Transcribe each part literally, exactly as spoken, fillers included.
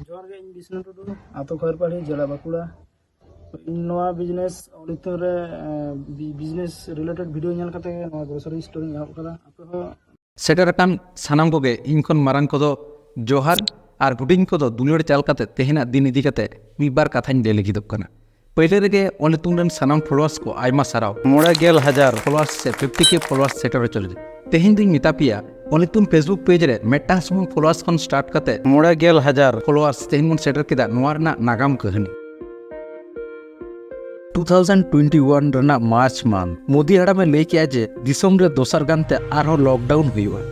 ᱡᱚᱦᱟᱨ ᱜᱮ, ᱤᱧ ᱵᱤᱥᱱᱩ ᱴᱩᱰᱩ, ᱟᱛᱳ ᱠᱷᱚᱭᱮᱨᱯᱟᱲᱦᱤ, ᱡᱮᱞᱟ ᱵᱟᱸᱠᱩᱲᱟ᱾ ᱤᱧ ᱱᱚᱣᱟ ᱵᱤᱡᱽᱱᱮᱥ ᱚᱞ ᱤᱛᱩᱱ ᱨᱮ, ᱮ, ᱵᱤ-, ᱵᱤᱡᱽᱱᱮᱥ ᱨᱤᱞᱮᱴᱮᱰ ᱵᱷᱤᱰᱤᱭᱳ ᱧᱮᱞ ᱠᱟᱛᱮ ᱜᱮ ᱱᱚᱣᱟ ᱜᱨᱳᱥᱟᱨᱤ ᱥᱴᱳᱨ ᱤᱧ ᱮᱦᱚᱵ ᱠᱟᱫᱟ᱾ ᱟᱯᱮ ᱦᱚᱸ ᱥᱮᱴᱮᱨ ᱟᱠᱟᱱ ᱥᱟᱱᱟᱢ ᱠᱚᱜᱮ ᱤᱧ ᱠᱷᱚᱱ ᱢᱟᱨᱟᱝ ᱠᱚᱫᱚ ᱡᱚᱦᱟᱨ ᱟᱨ ᱦᱩᱰᱤᱧ ᱠᱚᱫᱚ ᱫᱩᱞᱟᱹᱲ ᱪᱟᱞ ᱠᱟᱛᱮ ᱛᱮᱦᱮᱧᱟᱜ ᱫᱤᱱ ᱤᱫᱤ ᱠᱟᱛᱮ ᱢᱤᱫ ᱵᱟᱨ ᱠᱟᱛᱷᱟᱧ ᱞᱟᱹᱭ ᱞᱟᱹᱜᱤᱫᱚᱜ ᱠᱟᱱᱟ᱾ ᱯᱟᱹᱭᱞᱟᱹ ᱨᱮᱜᱮ ᱚᱞ ᱤᱛᱩᱱ ᱨᱮᱱ ᱥᱟᱱᱟᱢ ᱯᱷᱚᱞᱳᱣᱟᱨᱥ ᱠᱚ ᱟᱭᱢᱟ ᱥᱟᱨᱦᱟᱣ᱾ ᱢᱚᱬᱮ ᱜᱮᱞ ᱦᱟᱡᱟᱨ ᱯᱷᱚᱞᱳᱣᱟᱨᱥ ᱥᱮ ᱯᱷᱤᱯᱴᱤ ᱠᱮ ᱯᱷᱚᱞᱳᱣᱟᱨᱥ ᱥᱮᱴᱮᱨ ᱦᱚᱪᱚ ᱞᱟᱹᱜᱤᱫ᱾ ᱛᱮᱦᱮᱧ ᱫᱩᱧ ᱢᱮᱛᱟ ᱯᱮᱭᱟ, ᱚᱞ ᱤᱛᱩᱱ ᱯᱷᱮᱥᱵᱩᱠ ᱯᱮᱡᱽ ᱨᱮ ᱢᱤᱫᱴᱟᱝ ᱥᱩᱢᱩᱝ ᱯᱷᱚᱞᱳᱣᱟᱨᱥ ᱠᱷᱚᱱ ᱥᱴᱟᱨᱴ ᱠᱟᱛᱮ ᱢᱚᱬᱮ ᱜᱮᱞ ᱦᱟᱡᱟᱨ ᱯᱷᱚᱞᱳᱣᱟᱨᱥ ᱛᱮᱦᱮᱧ ᱵᱚᱱ ᱥᱮᱴᱮᱨ ᱠᱮᱫᱟ, ᱱᱚᱣᱟ ᱨᱮᱱᱟᱜ ᱱᱟᱜᱟᱢ ᱠᱟᱹᱦᱱᱤ᱾ ᱴᱩ ᱛᱷᱟᱣᱡᱮᱱᱰ ᱴᱩᱭᱮᱱᱴᱤ ᱳᱣᱟᱱ ᱨᱮᱱᱟᱜ ᱢᱟᱨᱪ ᱢᱟᱱᱛᱷ ᱢᱳᱫᱤ ᱦᱟᱲᱟᱢᱮ ᱞᱟᱹᱭ ᱠᱮᱫᱼᱟ ᱡᱮ ᱫᱤᱥᱚᱢ ᱨᱮ ᱫᱚᱥᱟᱨ ᱜᱟᱱᱛᱮ ᱟᱨᱦᱚᱸ ᱞᱚᱠᱰᱟᱣᱩᱱ ᱦᱩᱭᱩᱜᱼᱟ᱾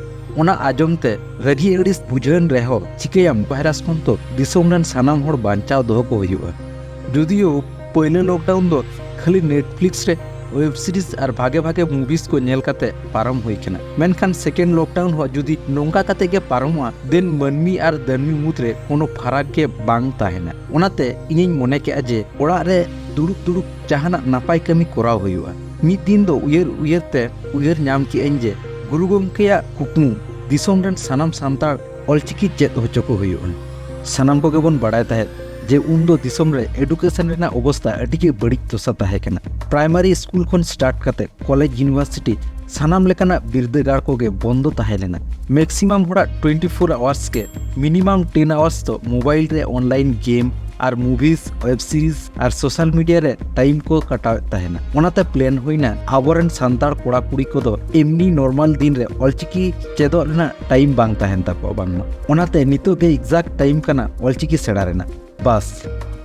ᱚᱱᱟ ᱟᱸᱡᱚᱢ ᱛᱮ ᱨᱟᱹᱜᱤ ᱟᱹᱲᱤᱥ ᱵᱩᱡᱷᱟᱹᱣᱮᱱ ᱨᱮᱦᱚᱸ, ᱪᱤᱠᱟᱹᱭᱟᱢ, ᱵᱷᱟᱭᱨᱟᱥ ᱠᱷᱚᱱ ᱛᱚ ᱫᱤᱥᱚᱢ ᱨᱮᱱ ᱥᱟᱱᱟᱢ ᱦᱚᱲ ᱵᱟᱧᱪᱟᱣ ᱫᱚᱦᱚ ᱠᱚ ᱦᱩᱭᱩᱜᱼᱟ᱾ ᱡᱩᱫᱤᱭᱳ ᱯᱳᱭᱞᱳ ᱞᱚᱠᱰᱟᱣᱩᱱ ᱫᱚ ᱠᱷᱟᱹᱞᱤ ᱱᱮᱴᱯᱷᱞᱤᱠᱥ ᱨᱮ ᱣᱮᱵ ᱥᱤᱨᱤᱡᱽ ᱟᱨ ᱵᱷᱟᱜᱮ ᱵᱷᱟᱜᱮ ᱢᱩᱵᱷᱤᱡᱽ ᱠᱚ ᱧᱮᱞ ᱠᱟᱛᱮ ᱯᱟᱨᱚᱢ ᱦᱩᱭ ᱠᱟᱱᱟ, ᱢᱮᱱᱠᱷᱟᱱ ᱥᱮᱠᱮᱱᱰ ᱞᱚᱠᱰᱟᱣᱩᱱ ᱦᱚᱸ ᱡᱩᱫᱤ ᱱᱚᱝᱠᱟ ᱠᱟᱛᱮ ᱜᱮ ᱯᱟᱨᱚᱢᱚᱜᱼᱟ, ᱫᱮᱱ ᱢᱟᱹᱱᱢᱤ ᱟᱨ ᱫᱟᱹᱱᱢᱤ ᱢᱩᱫᱽᱨᱮ ᱠᱳᱱᱳ ᱯᱷᱟᱨᱟᱠ ᱜᱮ ᱵᱟᱝ ᱛᱟᱦᱮᱱᱟ᱾ ᱚᱱᱟᱛᱮ ᱤᱧᱤᱧ ᱢᱚᱱᱮ ᱠᱮᱫᱼᱟ ᱡᱮ ᱚᱲᱟᱜ ᱨᱮ ᱫᱩᱲᱩᱵ ᱫᱩᱲᱩᱵ ᱡᱟᱦᱟᱱᱟᱜ ᱱᱟᱯᱟᱭ ᱠᱟᱹᱢᱤ ᱠᱚᱨᱟᱣ ᱦᱩᱭᱩᱜᱼᱟ᱾ ᱢᱤᱫ ᱫᱤᱱ ᱫᱚ ᱩᱭᱦᱟᱹᱨ ᱩᱭᱦᱟᱹᱨ ᱛᱮ ᱩᱭᱦᱟᱹᱨ ᱧᱟᱢ ᱠᱮᱫᱼᱟᱹᱧ ᱡᱮ ᱜᱩᱨᱩ ᱜᱚᱢᱠᱮᱭᱟᱜ ᱠᱩᱠᱢᱩ ᱫᱤᱥᱚᱢ ᱨᱮᱱ ᱥᱟᱱᱟᱢ ᱥᱟᱱᱛᱟᱲ ᱚᱞᱪᱤᱠᱤ ᱪᱮᱫ ᱦᱚᱪᱚ ᱠᱚ ᱦᱩᱭᱩᱜᱼᱟ᱾ ᱥᱟᱱᱟᱢ ᱠᱚᱜᱮ ᱵᱚᱱ ᱵᱟᱲᱟᱭ ᱛᱟᱦᱮᱸᱫ ᱡᱮ ᱩᱱᱫᱚ ᱫᱤᱥᱚᱢ ᱨᱮ ᱮᱰᱩᱠᱮᱥᱚᱱ ᱨᱮᱱᱟᱜ ᱚᱵᱚᱥᱛᱟ ᱟᱹᱰᱤ ᱜᱮ ᱵᱟᱹᱲᱤᱡ ᱫᱚᱥᱟ ᱛᱟᱦᱮᱸ ᱠᱟᱱᱟ᱾ ᱯᱨᱟᱭᱢᱟᱨᱤ ᱥᱠᱩᱞ ᱠᱷᱚᱱ ᱥᱴᱟᱨᱴ ᱠᱟᱛᱮ ᱠᱚᱞᱮᱡᱽ, ᱤᱭᱩᱱᱤᱵᱷᱟᱨᱥᱤᱴᱤ, ᱥᱟᱱᱟᱢ ᱞᱮᱠᱟᱱᱟᱜ ᱵᱤᱨᱫᱟᱹᱜᱟᱲ ᱠᱚᱜᱮ ᱵᱚᱱᱫᱚ ᱛᱟᱦᱮᱸ ᱞᱮᱱᱟ᱾ ᱢᱮᱠᱥᱤᱢᱟᱢ ᱦᱚᱲᱟᱜ ᱴᱩᱭᱮᱱᱴᱤ ᱯᱷᱳᱨ ᱟᱣᱟᱨᱥ ᱜᱮ ᱢᱤᱱᱤᱢᱟᱢ ᱴᱮᱱ ᱟᱣᱟᱨᱥ ᱫᱚ ᱢᱳᱵᱟᱭᱤᱞ ᱨᱮ ᱚᱱᱞᱟᱭᱤᱱ ᱜᱮᱢ ᱟᱨ ᱢᱩᱵᱷᱤᱡᱽ, ᱣᱮᱵ ᱥᱤᱨᱤᱡᱽ ᱟᱨ ᱥᱳᱥᱟᱞ ᱢᱤᱰᱤᱭᱟ ᱨᱮ ᱴᱟᱭᱤᱢ ᱠᱚ ᱠᱟᱴᱟᱣᱮᱫ ᱛᱟᱦᱮᱱᱟ᱾ ᱚᱱᱟᱛᱮ ᱯᱞᱮᱱ ᱦᱩᱭᱱᱟ ᱟᱵᱚᱨᱮᱱ ᱥᱟᱱᱛᱟᱲ ᱠᱚᱲᱟ ᱠᱩᱲᱤ ᱠᱚᱫᱚ ᱮᱢᱱᱤ ᱱᱚᱨᱢᱟᱞ ᱫᱤᱱ ᱨᱮ ᱚᱞᱪᱤᱠᱤ ᱪᱮᱫᱚᱜ ᱨᱮᱱᱟᱜ ᱴᱟᱭᱤᱢ ᱵᱟᱝ ᱛᱟᱦᱮᱱ ᱛᱟᱠᱚᱣᱟ ᱵᱟᱝᱢᱟ᱾ ᱚᱱᱟᱛᱮ ᱱᱤᱛᱚᱜ ᱜᱮ ᱮᱠᱡᱟᱠᱴ ᱴᱟᱭᱤᱢ ᱠᱟᱱᱟ ᱚᱞᱪᱤᱠᱤ ᱥᱮᱬᱟ ᱨᱮᱱᱟᱜ᱾ ᱵᱟᱥ,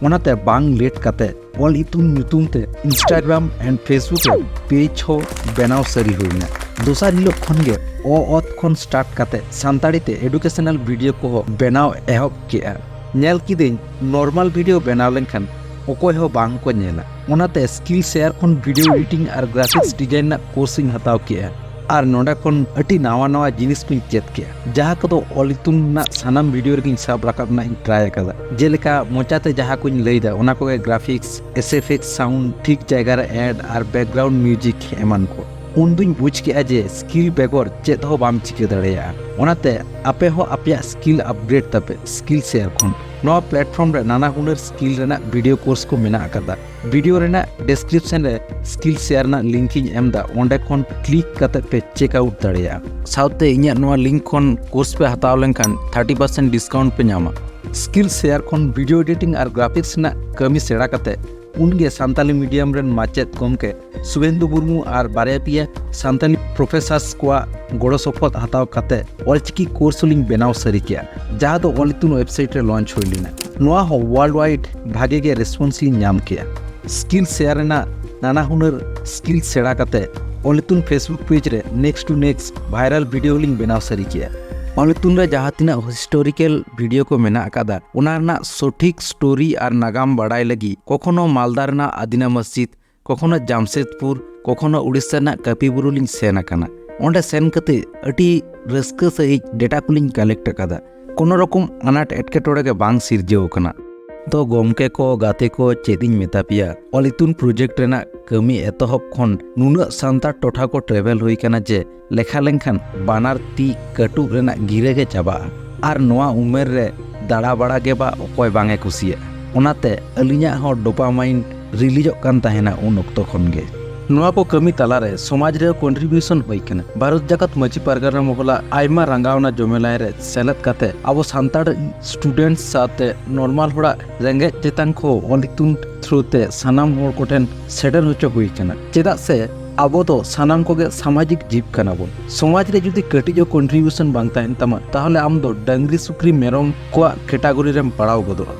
ᱚᱱᱟᱛᱮ ᱵᱟᱝ ᱞᱮᱴ ᱠᱟᱛᱮ ᱚᱞ ᱤᱛᱩᱱ ᱧᱩᱛᱩᱢ ᱛᱮ Instagram and Facebook ᱨᱮ ᱯᱮᱡᱽ ᱦᱚᱸ ᱵᱮᱱᱟᱣ ᱥᱟᱹᱨᱤ ᱦᱩᱭᱱᱟ᱾ ᱫᱚᱥᱟᱨ ᱦᱤᱞᱳᱜ ᱠᱷᱚᱱ ᱜᱮ ᱚ ᱚᱛ ᱠᱷᱚᱱ ᱥᱴᱟᱨᱴ ᱠᱟᱛᱮ ᱥᱟᱱᱛᱟᱲᱤ ᱛᱮ ᱮᱰᱩᱠᱮᱥᱚᱱᱟᱞ ᱵᱷᱤᱰᱤᱭᱳ ᱠᱚᱦᱚᱸ ᱵᱮᱱᱟᱣ ᱮᱦᱚᱵ ᱠᱮᱜᱼᱟ᱾ ᱧᱮᱞ ᱠᱤᱫᱟᱹᱧ ᱱᱚᱨᱢᱟᱞ ᱵᱷᱤᱰᱤᱭᱳ ᱵᱮᱱᱟᱣ ᱞᱮᱱᱠᱷᱟᱱ ᱚᱠᱚᱭ ᱦᱚᱸ ᱵᱟᱝ ᱠᱚ ᱧᱮᱞᱟ᱾ ᱚᱱᱟᱛᱮ ᱥᱠᱤᱞ ᱥᱮᱭᱟᱨ ᱠᱷᱚᱱ ᱵᱷᱤᱰᱤᱭᱳ ᱮᱰᱤᱴᱤᱝ ᱟᱨ ᱜᱨᱟᱯᱷᱤᱠᱥ ᱰᱤᱡᱟᱭᱤᱱ ᱨᱮᱱᱟᱜ ᱠᱳᱨᱥ ᱤᱧ ᱦᱟᱛᱟᱣ ᱠᱮᱜᱼᱟ᱾ ᱟᱨ ᱱᱚᱰᱮ ᱠᱷᱚᱱ ᱟᱹᱰᱤ ᱱᱟᱣᱟ ᱱᱟᱣᱟ ᱡᱤᱱᱤᱥ ᱠᱚᱧ ᱪᱮᱫ ᱠᱮᱜᱼᱟ, ᱡᱟᱦᱟᱸ ᱠᱚᱫᱚ ᱚᱞ ᱤᱛᱩᱱ ᱨᱮᱱᱟᱜ ᱥᱟᱱᱟᱢ ᱵᱷᱤᱰᱤᱭᱳ ᱨᱮᱜᱮᱧ ᱥᱟᱵ ᱨᱟᱠᱟᱵ ᱨᱮᱱᱟᱜ ᱤᱧ ᱴᱨᱟᱭ ᱟᱠᱟᱫᱟ᱾ ᱡᱮᱞᱮᱠᱟ ᱢᱚᱪᱟᱛᱮ ᱡᱟᱦᱟᱸ ᱠᱚᱧ ᱞᱟᱹᱭᱫᱟ, ᱚᱱᱟ ᱠᱚᱜᱮ graphics, S F X, sound ᱴᱷᱤᱠ ᱡᱟᱭᱜᱟ ᱨᱮ ᱮᱰ ᱟᱨ ᱵᱮᱠᱜᱨᱟᱣᱩᱱᱰ ᱢᱤᱣᱡᱤᱠ ᱮᱢᱟᱱ ᱠᱚ᱾ ᱩᱱᱫᱩᱧ ᱵᱩᱡᱽ ᱠᱮᱜᱼᱟ ᱡᱮ ᱥᱠᱤᱞ ᱵᱮᱜᱚᱨ ᱪᱮᱫ ᱦᱚᱸ ᱵᱟᱢ ᱪᱤᱠᱟᱹ ᱫᱟᱲᱮᱭᱟᱜᱼᱟ᱾ ᱚᱱᱟᱛᱮ ᱟᱯᱮ ᱦᱚᱸ ᱟᱯᱮᱭᱟᱜ ᱥᱠᱤᱞ ᱟᱯᱜᱨᱮᱰ ᱛᱟᱯᱮ ᱥᱠᱤᱞ ᱥᱮᱭᱟᱨ ᱠᱷᱚᱱ᱾ ᱱᱚᱣᱟ platform ᱨᱮ ᱱᱟᱱᱟ ᱦᱩᱱᱟᱹᱨ skill ᱨᱮᱱᱟᱜ video course ᱠᱚ ᱢᱮᱱᱟᱜ ᱟᱠᱟᱫᱟ᱾ Video ᱨᱮᱱᱟᱜ description ᱨᱮ skill share ᱨᱮᱱᱟᱜ link ᱤᱧ ᱮᱢ ᱮᱫᱟ, ᱚᱸᱰᱮ ᱠᱷᱚᱱ click ᱠᱟᱛᱮ ᱯᱮ check out ᱫᱟᱲᱮᱭᱟᱜᱼᱟ᱾ ᱥᱟᱶᱛᱮ ᱤᱧᱟᱹᱜ ᱱᱚᱣᱟ link ᱠᱷᱚᱱ course ᱯᱮ ᱦᱟᱛᱟᱣ ᱞᱮᱱᱠᱷᱟᱱ thirty percent discount ᱯᱮ ᱧᱟᱢᱟ᱾ Skill share ᱠᱷᱚᱱ video editing ᱟᱨ graphics ᱨᱮᱱᱟᱜ ᱠᱟᱹᱢᱤ ᱥᱮᱬᱟ ᱠᱟᱛᱮ ᱩᱱᱜᱮ ᱥᱟᱱᱛᱟᱞᱤ medium ᱨᱮᱱ ᱢᱟᱪᱮᱫ ᱜᱚᱢᱠᱮ ᱥᱩᱵᱷᱮᱱᱫᱩ ᱢᱩᱨᱢᱩ ᱟᱨ ᱵᱟᱨᱭᱟ ᱯᱮᱭᱟ ᱥᱟᱱᱛᱟᱞᱤ professors ᱠᱚᱣᱟᱜ ᱜᱚᱲᱚ ᱥᱚᱯᱚᱦᱚᱫ ᱦᱟᱛᱟᱣ ᱠᱟᱛᱮ ᱚᱞᱪᱤᱠᱤ course ᱦᱚᱸᱞᱤᱧ ᱵᱮᱱᱟᱣ ᱥᱟᱹᱨᱤ ᱠᱮᱜᱼᱟ, ᱡᱟᱦᱟᱸ ᱫᱚ ᱚᱞ ᱤᱛᱩᱱ website ᱨᱮ launch ᱦᱩᱭ ᱞᱮᱱᱟ᱾ ᱱᱚᱣᱟ ᱦᱚᱸ world wide ᱵᱷᱟᱜᱮ ᱜᱮ response ᱞᱤᱧ ᱧᱟᱢ ᱠᱮᱜᱼᱟ᱾ Skill share ᱨᱮᱱᱟᱜ ᱱᱟᱱᱟ ᱦᱩᱱᱟᱹᱨ skill ᱥᱮᱬᱟ ᱠᱟᱛᱮ ᱚᱞ ᱤᱛᱩᱱ Facebook page ᱨᱮ next to next viral video ᱞᱤᱧ ᱵᱮᱱᱟᱣ ᱥᱟᱹᱨᱤ ᱠᱮᱜᱼᱟ᱾ ᱚᱞ ᱤᱛᱩᱱ ᱨᱮ ᱡᱟᱦᱟᱸ ᱛᱤᱱᱟᱹᱜ historical video ᱠᱚ ᱢᱮᱱᱟᱜ ᱟᱠᱟᱫᱟ, ᱚᱱᱟ ᱨᱮᱱᱟᱜ ᱥᱚᱴᱷᱤᱠ story ᱟᱨ ᱱᱟᱜᱟᱢ ᱵᱟᱲᱟᱭ ᱞᱟᱹᱜᱤᱫ ᱠᱚᱠᱷᱚᱱᱚ ᱢᱟᱞᱫᱟ ᱨᱮᱱᱟᱜ ᱟᱫᱤᱱᱟ ᱢᱚᱥᱡᱤᱫ, ᱠᱚᱠᱷᱚᱱᱚ ᱡᱟᱢᱥᱮᱫᱽᱯᱩᱨ, ᱠᱚᱠᱷᱚᱱᱚ ᱩᱲᱤᱥᱥᱟ ᱨᱮᱱᱟᱜ ᱠᱟᱹᱯᱤ ᱵᱩᱨᱩ ᱞᱤᱧ ᱥᱮᱱ ᱟᱠᱟᱱᱟ᱾ ᱚᱸᱰᱮ ᱥᱮᱱ ᱠᱟᱛᱮ ᱟᱹᱰᱤ ᱨᱟᱹᱥᱠᱟᱹ ᱥᱟᱹᱦᱤᱡ data ᱠᱚᱞᱤᱧ collect ᱟᱠᱟᱫᱟ᱾ ᱠᱳᱱᱳ ᱨᱚᱠᱚᱢ ᱟᱱᱟᱴ ᱮᱴᱠᱮᱴᱚᱬᱮ ᱜᱮ ᱵᱟᱝ ᱥᱤᱨᱡᱟᱹᱣ ᱟᱠᱟᱱᱟ᱾ ᱛᱚ ᱜᱚᱢᱠᱮ ᱠᱚ, ᱜᱟᱛᱮ ᱠᱚ, ᱪᱮᱫ ᱤᱧ ᱢᱮᱛᱟ ᱯᱮᱭᱟ, ᱚᱞ ᱤᱛᱩᱱ project ᱨᱮᱱᱟᱜ ᱠᱟᱹᱢᱤ ᱮᱛᱚᱦᱚᱵ ᱠᱷᱚᱱ ᱱᱩᱱᱟᱹᱜ ᱥᱟᱱᱛᱟᱲ ᱴᱚᱴᱷᱟ ᱠᱚ travel ᱦᱩᱭ ᱠᱟᱱᱟ ᱡᱮ ᱞᱮᱠᱷᱟ ᱞᱮᱱᱠᱷᱟᱱ ᱵᱟᱱᱟᱨ ᱛᱤ ᱠᱟᱹᱴᱩᱵ ᱨᱮᱱᱟᱜ ᱜᱤᱨᱟᱹ ᱜᱮ ᱪᱟᱵᱟᱜᱼᱟ᱾ ᱟᱨ ᱱᱚᱣᱟ ᱩᱢᱮᱨ ᱨᱮ ᱫᱟᱬᱟ ᱵᱟᱲᱟ ᱜᱮ ᱵᱟ ᱚᱠᱚᱭ ᱵᱟᱝ ᱮ ᱠᱩᱥᱤᱭᱟᱜᱼᱟ᱾ ᱚᱱᱟᱛᱮ ᱟᱹᱞᱤᱧᱟᱜ ᱦᱚᱸ dopamine releaseᱚᱜ ᱠᱟᱱ ᱛᱟᱦᱮᱱᱟ ᱩᱱ ᱚᱠᱛᱚ ᱠᱷᱚᱱ ᱜᱮ᱾ ᱱᱚᱣᱟ ᱠᱚ ᱠᱟᱹᱢᱤ ᱛᱟᱞᱟᱨᱮ ᱥᱚᱢᱟᱡᱽ ᱨᱮ contribution ᱦᱩᱭ ᱠᱟᱱᱟ᱾ ᱵᱷᱟᱨᱚᱛ ᱡᱟᱠᱟᱛ ᱢᱟᱹᱡᱷᱤ ᱯᱟᱨᱜᱟᱱᱟ ᱢᱚᱦᱚᱞᱟᱜ ᱟᱭᱢᱟ ᱨᱟᱸᱜᱟᱣᱱᱟ ᱡᱚᱢᱮᱞᱟᱭ ᱨᱮ ᱥᱮᱞᱮᱫ ᱠᱟᱛᱮ ᱟᱵᱚ ᱥᱟᱱᱛᱟᱲ students ᱥᱟᱶᱛᱮ normal ᱦᱚᱲᱟᱜ ᱨᱮᱸᱜᱮᱡ ᱛᱮᱛᱟᱝ ᱠᱚ ᱚᱞ ᱤᱛᱩᱱ through ᱛᱮ ᱥᱟᱱᱟᱢ ᱦᱚᱲ ᱠᱚᱴᱷᱮᱱ ᱥᱮᱴᱮᱨ ᱦᱚᱪᱚ ᱦᱩᱭ ᱠᱟᱱᱟ᱾ ᱪᱮᱫᱟᱜ ᱥᱮ ᱟᱵᱚ ᱫᱚ ᱥᱟᱱᱟᱢ ᱠᱚᱜᱮ ᱥᱟᱢᱟᱡᱤᱠ ᱡᱤᱵ ᱠᱟᱱᱟ ᱵᱚᱱ᱾ ᱥᱚᱢᱟᱡᱽ ᱨᱮ ᱡᱩᱫᱤ ᱠᱟᱹᱴᱤᱡ ᱦᱚᱸ contribution ᱵᱟᱝ ᱛᱟᱦᱮᱱ ᱛᱟᱢᱟ, ᱛᱟᱦᱚᱞᱮ ᱟᱢ ᱫᱚ ᱰᱟᱹᱝᱨᱤ ᱥᱩᱠᱨᱤ ᱢᱮᱨᱚᱢ ᱠᱚᱣᱟᱜ category ᱨᱮᱢ ᱯᱟᱲᱟᱣ ᱜᱚᱫᱚᱜᱼᱟ᱾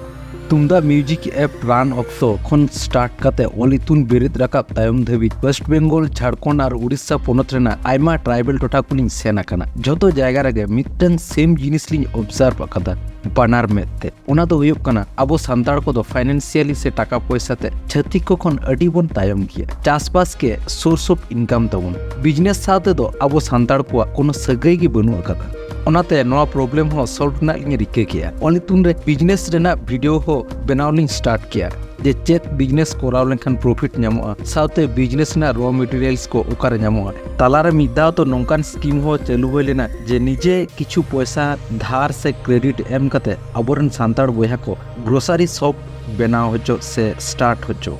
ᱛᱩᱢᱫᱟᱜ music app run ᱚᱠᱛᱚ ᱠᱷᱚᱱ start ᱠᱟᱛᱮ ᱚᱞ ᱤᱛᱩᱱ ᱵᱮᱨᱮᱫ ᱨᱟᱠᱟᱵ ᱛᱟᱭᱚᱢ ᱫᱷᱟᱹᱵᱤᱡ West Bengal, ᱡᱷᱟᱲᱠᱷᱚᱸᱰ ᱟᱨ ᱩᱲᱤᱥᱥᱟ ᱯᱚᱱᱚᱛ ᱨᱮᱱᱟᱜ ᱟᱭᱢᱟ tribal ᱴᱚᱴᱷᱟ ᱠᱚᱞᱤᱧ ᱥᱮᱱ ᱟᱠᱟᱱᱟ᱾ ᱡᱷᱚᱛᱚ ᱡᱟᱭᱜᱟ ᱨᱮᱜᱮ ᱢᱤᱫᱴᱟᱝ same ᱡᱤᱱᱤᱥ ᱞᱤᱧ observe ᱟᱠᱟᱫᱟ, ᱵᱟᱱᱟᱨ ᱢᱮᱫ ᱛᱮ᱾ ᱚᱱᱟ ᱫᱚ ᱦᱩᱭᱩᱜ ᱠᱟᱱᱟ, ᱟᱵᱚ ᱥᱟᱱᱛᱟᱲ ᱠᱚᱫᱚ financially ᱥᱮ ᱴᱟᱠᱟ ᱯᱚᱭᱥᱟ ᱛᱮ ᱪᱷᱟᱹᱛᱤᱠ ᱠᱚ ᱠᱷᱚᱱ ᱟᱹᱰᱤ ᱵᱚᱱ ᱛᱟᱭᱚᱢ ᱜᱮᱭᱟ᱾ ᱪᱟᱥᱵᱟᱥ ᱜᱮ source of income ᱛᱟᱵᱚᱱ᱾ Business ᱥᱟᱶ ᱛᱮᱫᱚ ᱟᱵᱚ ᱥᱟᱱᱛᱟᱲ ᱠᱚᱣᱟᱜ ᱠᱳᱱᱳ ᱥᱟᱹᱜᱟᱹᱭ ᱜᱮ ᱵᱟᱹᱱᱩᱜ ᱟᱠᱟᱫᱟ᱾ ᱚᱱᱟᱛᱮ ᱱᱚᱣᱟ problem ᱦᱚᱸ solve ᱨᱮᱱᱟᱜ ᱞᱤᱧ ᱨᱤᱠᱟᱹ ᱠᱮᱜᱼᱟ᱾ ᱚᱞ ᱤᱛᱩᱱ ᱨᱮ business ᱨᱮᱱᱟᱜ video ᱦᱚᱸ ᱵᱮᱱᱟᱣ ᱞᱤᱧ start ᱠᱮᱜᱼᱟ᱾ ᱡᱮ ᱪᱮᱫ ᱵᱤᱡᱽᱱᱮᱥ ᱠᱚᱨᱟᱣ ᱞᱮᱱᱠᱷᱟᱱ ᱯᱨᱚᱯᱷᱤᱴ ᱧᱟᱢᱚᱜᱼᱟ, ᱥᱟᱶᱛᱮ ᱵᱤᱡᱽᱱᱮᱥ ᱨᱮᱱᱟᱜ ᱨᱚ ᱢᱮᱴᱮᱨᱤᱭᱟᱞᱥ ᱠᱚ ᱚᱠᱟᱨᱮ ᱧᱟᱢᱚᱜᱼᱟ᱾ ᱛᱟᱞᱟᱨᱮ ᱢᱤᱫ ᱫᱷᱟᱣ ᱫᱚ ᱱᱚᱝᱠᱟᱱ ᱥᱠᱤᱢ ᱦᱚᱸ ᱪᱟᱹᱞᱩ ᱦᱩᱭ ᱞᱮᱱᱟ ᱡᱮ ᱱᱤᱡᱮ ᱠᱤᱪᱷᱩ ᱯᱚᱭᱥᱟ ᱫᱷᱟᱨ ᱥᱮ ᱠᱨᱮᱰᱤᱴ ᱮᱢ ᱠᱟᱛᱮ ᱟᱵᱚᱨᱮᱱ ᱥᱟᱱᱛᱟᱲ ᱵᱚᱭᱦᱟ ᱠᱚ ᱜᱨᱳᱥᱟᱨᱤ ᱥᱚᱯ ᱵᱮᱱᱟᱣ ᱦᱚᱪᱚ ᱥᱮ ᱥᱴᱟᱨᱴ ᱦᱚᱪᱚ᱾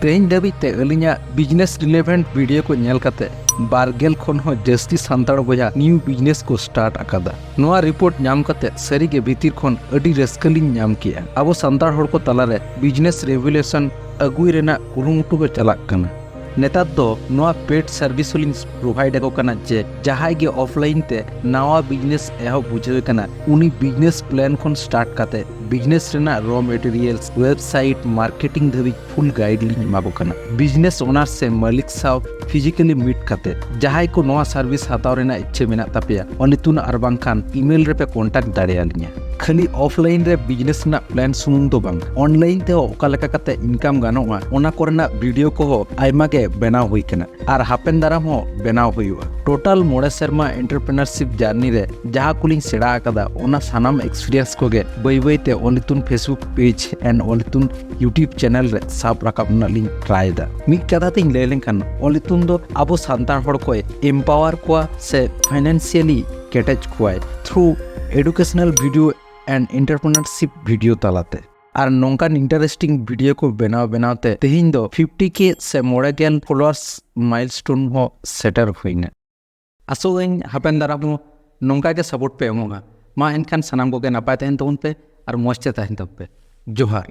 ᱛᱮᱦᱮᱧ ᱫᱷᱟᱹᱵᱤᱡ ᱛᱮ ᱟᱹᱞᱤᱧᱟᱜ ᱵᱤᱡᱽᱱᱮᱥ ᱨᱤᱞᱮᱵᱷᱮᱱᱴ ᱵᱷᱤᱰᱤᱭᱳ ᱠᱚ ᱧᱮᱞ ᱠᱟᱛᱮ ᱵᱟᱨ ᱜᱮᱞ ᱠᱷᱚᱱ ᱦᱚᱸ ᱡᱟᱹᱥᱛᱤ ᱥᱟᱱᱛᱟᱲ ᱵᱚᱭᱦᱟ ᱱᱤᱭᱩ ᱵᱤᱡᱽᱱᱮᱥ ᱠᱚ ᱥᱴᱟᱨᱴ ᱟᱠᱟᱫᱟ᱾ ᱱᱚᱣᱟ ᱨᱤᱯᱳᱨᱴ ᱧᱟᱢ ᱠᱟᱛᱮ ᱥᱟᱹᱨᱤᱜᱮ ᱵᱷᱤᱛᱤᱨ ᱠᱷᱚᱱ ᱟᱹᱰᱤ ᱨᱟᱹᱥᱠᱟᱹ ᱞᱤᱧ ᱧᱟᱢ ᱠᱮᱜᱼᱟ᱾ ᱟᱵᱚ ᱥᱟᱱᱛᱟᱲ ᱦᱚᱲ ᱠᱚ ᱛᱟᱞᱟᱨᱮ ᱵᱤᱡᱽᱱᱮᱥ ᱨᱮᱵᱷᱩᱞᱩᱥᱚᱱ ᱟᱹᱜᱩᱭ ᱨᱮᱱᱟᱜ ᱠᱩᱨᱩᱢᱩᱴᱩ ᱠᱚ ᱪᱟᱞᱟᱜ ᱠᱟᱱᱟ᱾ ᱱᱮᱛᱟᱨ ᱫᱚ ᱱᱚᱣᱟ ᱯᱮᱰ ᱥᱟᱨᱵᱷᱤᱥ ᱦᱚᱸᱞᱤᱧ ᱯᱨᱳᱵᱷᱟᱭᱤᱰ ᱟᱠᱚ ᱠᱟᱱᱟ ᱡᱮ ᱡᱟᱦᱟᱸᱭ ᱜᱮ ᱚᱯᱷᱞᱟᱭᱤᱱ ᱛᱮ ᱱᱟᱣᱟ ᱵᱤᱡᱽᱱᱮᱥ ᱮᱦᱚᱵ ᱵᱩᱡᱷᱟᱹᱣ ᱠᱟᱱᱟ, ᱩᱱᱤ ᱵᱤᱡᱽᱱᱮᱥ ᱯᱞᱟᱱ ᱠᱷᱚᱱ ᱥᱴᱟᱨᱴ ᱠᱟᱛᱮ ᱵᱤᱡᱽᱱᱮᱥ ᱨᱮᱱᱟᱜ ᱨᱚ ᱢᱮᱴᱮᱨᱤᱭᱟᱞᱥ, ᱣᱮᱵᱥᱟᱭᱤᱴ, ᱢᱟᱨᱠᱮᱴᱤᱝ ᱫᱷᱟᱹᱵᱤᱡ ᱯᱷᱩᱞ ᱜᱟᱭᱤᱰ ᱞᱤᱧ ᱮᱢᱟ ᱠᱚ ᱠᱟᱱᱟ᱾ ᱵᱤᱡᱽᱱᱮᱥ ᱳᱱᱟᱨ ᱥᱮ ᱢᱟᱹᱞᱤᱠ ᱥᱟᱶ ᱯᱷᱤᱡᱤᱠᱟᱞᱤ ᱢᱤᱴ ᱠᱟᱛᱮ᱾ ᱡᱟᱦᱟᱸᱭ ᱠᱚ ᱱᱚᱣᱟ ᱥᱟᱨᱵᱷᱤᱥ ᱦᱟᱛᱟᱣ ᱨᱮᱱᱟᱜ ᱤᱪᱪᱷᱟᱹ ᱢᱮᱱᱟᱜ ᱛᱟᱯᱮᱭᱟ, ᱚᱱᱤᱛᱩᱱ ᱟᱨ ᱵᱟᱝᱠᱷᱟᱱ ᱤᱢᱮᱞ ᱨᱮᱯᱮ ᱠᱚᱱᱴᱟᱠᱴ ᱫᱟᱲᱮᱭᱟᱞᱤᱧᱟ᱾ ᱠᱷᱟᱹᱞᱤ ᱚᱯᱷᱞᱟᱭᱤᱱ ᱨᱮ ᱵᱤᱡᱽᱱᱮᱥ ᱨᱮᱱᱟᱜ ᱯᱞᱟᱱ ᱥᱩᱢᱩᱝ ᱫᱚ ᱵᱟᱝ, ᱚᱱᱞᱟᱭᱤᱱ ᱛᱮᱦᱚᱸ ᱚᱠᱟ ᱞᱮᱠᱟ ᱠᱟᱛᱮ ᱤᱱᱠᱟᱢ ᱜᱟᱱᱚᱜᱼᱟ, ᱚᱱᱟ ᱠᱚᱨᱮᱱᱟᱜ ᱵᱷᱤᱰᱤᱭᱳ ᱠᱚᱦᱚᱸ ᱟᱭᱢᱟ ᱜᱮ ᱵᱮᱱᱟᱣ ᱦᱩᱭ ᱠᱟᱱᱟ ᱟᱨ ᱦᱟᱯᱮᱱ ᱫᱟᱨᱟᱢ ᱦᱚᱸ ᱵᱮᱱᱟᱣ ᱦᱩᱭᱩᱜᱼᱟ᱾ ᱴᱳᱴᱟᱞ ᱢᱚᱬᱮ ᱥᱮᱨᱢᱟ ᱮᱱᱴᱟᱨᱯᱨᱮᱱᱟᱨᱥᱤᱯ ᱡᱟᱨᱱᱤ ᱨᱮ ᱡᱟᱦᱟᱸ ᱠᱚᱞᱤᱧ ᱥᱮᱬᱟ ᱟᱠᱟᱫᱟ, ᱚᱱᱟ ᱥᱟᱱᱟᱢ ᱮᱠᱥᱯᱤᱨᱤᱭᱮᱱᱥ ᱠᱚᱜᱮ ᱵᱟᱹᱭ ᱵᱟᱹᱭ ᱛᱮ ᱚᱞᱤᱛᱩᱱ ᱯᱷᱮᱥᱵᱩᱠ ᱯᱮᱡᱽ ᱮᱱᱰ ᱚᱞᱤᱛᱩᱱ ᱭᱩᱴᱤᱭᱩᱵᱽ ᱪᱮᱱᱮᱞ ᱨᱮ ᱥᱟᱵ ᱨᱟᱠᱟᱵ ᱨᱮᱱᱟᱜ ᱞᱤᱧ ᱴᱨᱟᱭ ᱮᱫᱟ᱾ ᱢᱤᱫ ᱠᱟᱛᱷᱟ ᱛᱤᱧ ᱞᱟᱹᱭ ᱞᱮᱱᱠᱷᱟᱱ, ᱚᱞᱤᱛᱩᱱ ᱫᱚ ᱟᱵᱚ ᱥᱟᱱᱛᱟᱲ ᱦᱚᱲ ᱠᱚᱭ ᱮᱢᱯᱟᱣᱟᱨ ᱠᱚᱣᱟ ᱥᱮ ᱯᱷᱟᱭᱱᱟᱱᱥᱤᱭᱟᱞᱤ ᱠᱮᱴᱮᱡ ᱠᱚᱣᱟᱭ through educational video and entrepreneurship video ᱛᱟᱞᱟᱛᱮ᱾ ᱟᱨ ᱱᱚᱝᱠᱟᱱ ᱤᱱᱴᱟᱨᱮᱥᱴᱤᱝ ᱵᱷᱤᱰᱤᱭᱳ ᱠᱚ ᱵᱮᱱᱟᱣ ᱵᱮᱱᱟᱣ ᱛᱮ ᱛᱮᱦᱮᱧ ᱫᱚ ᱯᱷᱤᱯᱴᱤ ᱠᱮ ᱥᱮ ᱢᱚᱬᱮ ᱜᱮᱞ ᱯᱷᱚᱞᱳᱣᱟᱨᱥ ᱢᱟᱭᱤᱞᱥᱴᱳᱱ ᱦᱚᱸ ᱥᱮᱴᱮᱨ ᱦᱩᱭᱱᱟ᱾ ᱟᱥᱚᱜ ᱟᱹᱧ ᱦᱟᱯᱮᱱ ᱫᱟᱨᱟᱢ ᱦᱚᱸ ᱱᱚᱝᱠᱟ ᱜᱮ ᱥᱟᱯᱳᱨᱴ ᱯᱮ ᱮᱢᱚᱜᱼᱟ᱾ ᱢᱟ ᱮᱱᱠᱷᱟᱱ ᱥᱟᱱᱟᱢ ᱠᱚᱜᱮ ᱱᱟᱯᱟᱭ ᱛᱟᱦᱮᱱ ᱛᱟᱵᱚᱱ ᱯᱮ ᱟᱨ ᱢᱚᱡᱽ ᱛᱮ ᱛᱟᱦᱮᱱ ᱛᱟᱵᱚᱱ ᱯᱮ᱾ ᱡᱚᱦᱟᱨ᱾